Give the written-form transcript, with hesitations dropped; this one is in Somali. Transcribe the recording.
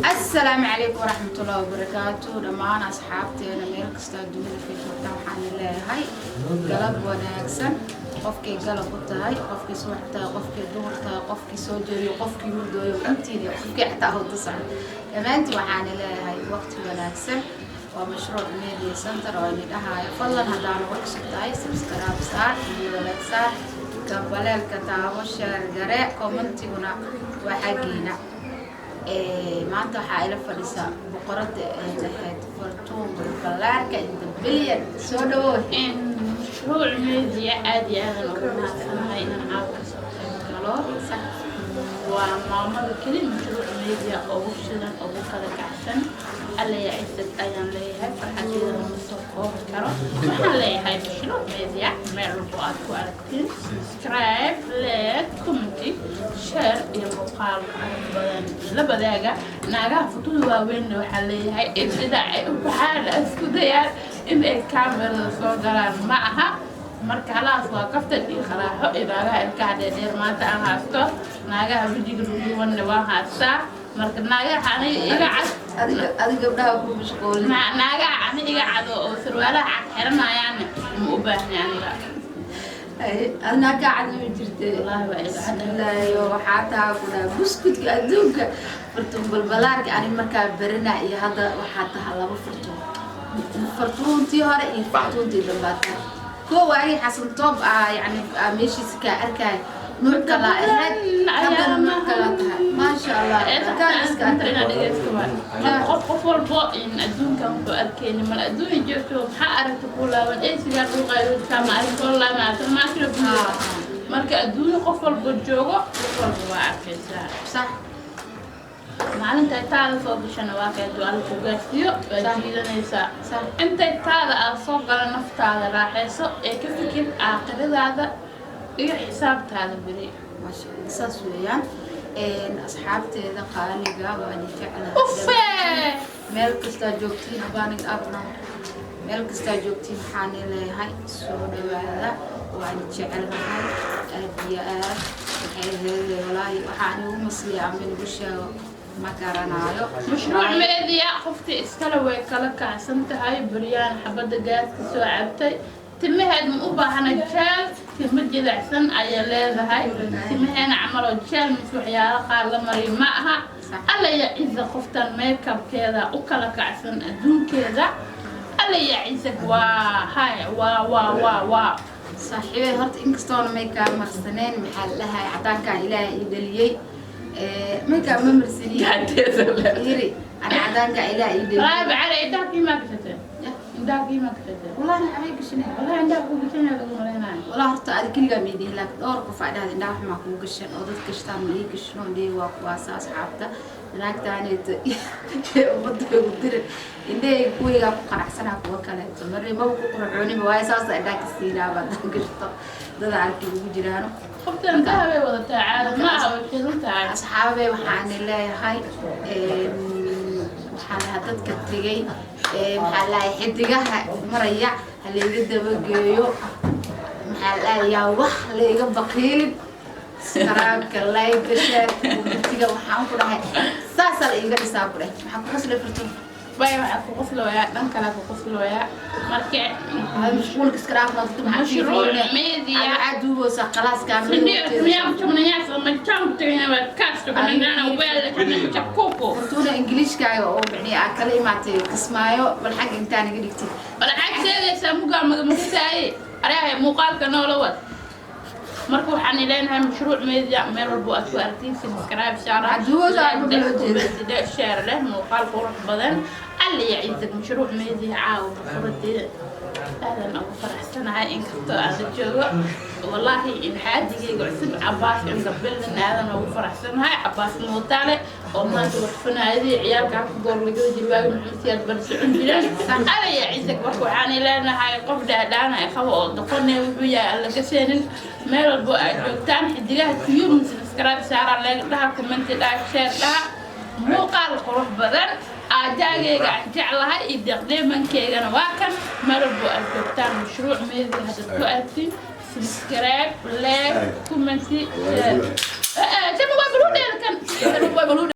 Asalaamu calaykum waraxmatullahi wabarakaatu. Dhammaan asxaabteena meel kasta adduunyada ka joogtaan, waxaan leeyahay galab wanaagsan. Qofkay galab u tahay, qofkii subax tahay, qofkii duhur tahay, qofkii soo jeediyo, qofkii hurdooyo, intiina qofkii xataa hurdo socdo, dhammaantiin waxaan leeyahay waqti wanaagsan. Waa Mashruuc Media Center oo ini dhahayo: fadlan haddaa nagu cusub tahay, subscribe saar, video like saar, gambaleelka taabo, share garee, commentiguna waa xaggiina. Maanta waxaa ila fadhisa boqorada ee lahayd Fartuun Ballaarka in the building. Soo dhawow. Mashruuc Media, aad iyo aadan ugu mahadsanahay inaan caawa kasoo qayb galo. Waa maamada keli Mashruuc Media ugu shidan, ugu kala kacsan. Alla ya cisag ayaan leeyahay, farxadeeda lama soo koobi karo. Waxaan leeyahay Mashruuc Media, meel walbo aad ku aragtiin, subscribe, like, comment, share iyo muuqaal qurux badan la wadaaga. Naagaha futuda waaweynna waxaa leeyahay in dhinac ay u baxaan, isku dayaan in ay kaamirada soo galaan. Ma aha marka halaas waa kaftan iyo qaraaxo iyo naagaha ilkaha dheerdheer maanta aan haysto, naagaha wejiga duduwanna waan haystaa. Marka naagaha aniga iga cad Adiga adiga gabdhaha ku mashquulin. Naagaha ani iga cad oo sarwaalaha cad xiranayaanna ma u baahni aniga. Adnaa kaa cad ma jirte. Wallaahi waa iga cad. Bismillaahi, waxaa taa ku dhaha buskudka adduunka, Fartuun Balbalaarka. Ani markaa barana iyo hadda waxaa taha laba Fartuun, Fartuuntii hore iyo Fartuuntii dambaad tahay. Koo waagii Xasan Toob ah, yani meeshiisa kaa arkaayo, nuuc kalaa ahayd, haddana nuuc kalaa tahay, maasha Allah. Kaan iska arkay. Qof walbo in adduunkan wuxuu arkeyni mal adduunya joogto, maxaa aragta ku laaban ee sigaar dhuuqayo kama arag koo laaban maakina. Marka adduunya qof walbo joogo, qof walba waa arkaysaa. Maalinta taada soo gashana waa kay ducada ku gaarsiiyo, waa jiidanaysaa. Intay taada aad soo gala, naftaada raaxayso ee ka fikir aakhiradaada iyo xisaabtaada beri. Maasha Allah, saas weeyaan. Asxaabteeda qaaliga, waan jeclahay. Ufe. Meel kastaa joogtiin, baanig abna, meel kastaa joogtiin, waxaan leeyahay soo dhawaada. Waan jecelnahay aad iyo aad. Waxay ahayd, walaahi, waxaan igu masliya ama igu sheego ma garanaayo. Mashruuc Media qoftii iskale way kala kacsan tahay. Baryaan xabadda gaaska soo cabtay, timaheed ma u baahna jeel, timo jilicsan ayay leedahay. Timaheena camaloo jeel mis waxyaalo qaar la mariyo ma aha. Alla ya ciza, qoftan makeupkeeda u kala kacsan adduunkeeda. Alla ya ciza, waa hay, waa. Saaxiibey, horta inkastoona maykaa marsaneen, maxaa la dhahay, cadaankaan Ilaahay ii dhaliyey, maykaa ma marsaniin. Gacanteeda le. Yiri ani cadaankaa Ilaahay ii dhaliyey. Wallaahi bacala, indhaha kiimaa gashatee? Indhaha kiimaa gashatee? Wallahi waxbay gashanay. Wallahi indhaha ku gashanaya lagu malaynayo. Walaa, horta adi keligaa miidihi, laakiin dhowr qof aa dhahda indhaha wax maa kugu gashan oo dad gashtaan ma ii gashan oo indhahey waa kuwaasa. Asxaabta, naagtaaneyta ummadda ugu dirin, indhahey kuwaygaa ku qanacsanaa, kuwa kaleeto mare maba ku qurxooniba, waayo saasa indhaha ka siinaaba haddaan gashto dada arkay ugu jiraano. Qoftan dahabay wadataa, caada ma aha, way shidan tahay. Asxaabe, waxaan leeyahay, waxaan lahaa dadka tegay, maxaa lahay, xidigaha maraya ha layga dabageeyo. Maxaa lahay, yaa wax layga baqiilin subscribe-ka, like, share, commentiga. Waxaan ku dhahay saasaa la iiga dhisaa ku dheh. Maxaa ku qoslay, Farto? Bay, waxaa ku qoslooyaa, dhan kale ku qoslooyaa marka. Hada mashquulka iska dhaafna, dadka maxaa? Mashruuc Media. Waxaa duubeysaa khalaaskaa. Kuku. Fortuna, Ingiliishkaaga oo micnihi aa kala imaatay Kismaayo, bal xagga intaa naga dhigtid. Waxaad sheegaysaa mugaa magamakasaaye aryahay muuqaalka noola wad. Marka waxaan leenahay Mashruuc Media, meel walbo aad ku aragtiin, subscribe share. Hadduu waxba loo jeedo. Share leh, muuqaal qurux badan. Alla ya ciisak, Mashruuc Media caawa boqoradeeda aadan ugu faraxsanahay inkastoo aan la joogo. Wallaahi in xaadigayga cusub Cabaas in the building, aadan ugu faraxsanahay. Cabaas Mootaale oo maanta warfanaayadii ciyaalka halka goor lagada jirwaagi Maxamed Siyaad bar socon jireen. Alla ya ciisak. Marka waxaan leenahay qof dhaadhaanay qabo oo doqone wuxuu yahay aan laga seenin. Meel walbo aad joogtaan, xidigaha tiyuun, subscribe saara, like dhaha, comment dhaha, share dhaha, muuqaal qurux badan. Aajaagayga aan jeclahay iyo deeqdeemankeygana waa kan. Meel walbo aad joogtaan, Mashruuc Media haddaad ku aragtiin, subscribe, like, comment, share. Kan waa baluudheeda, kan waa baluudhe.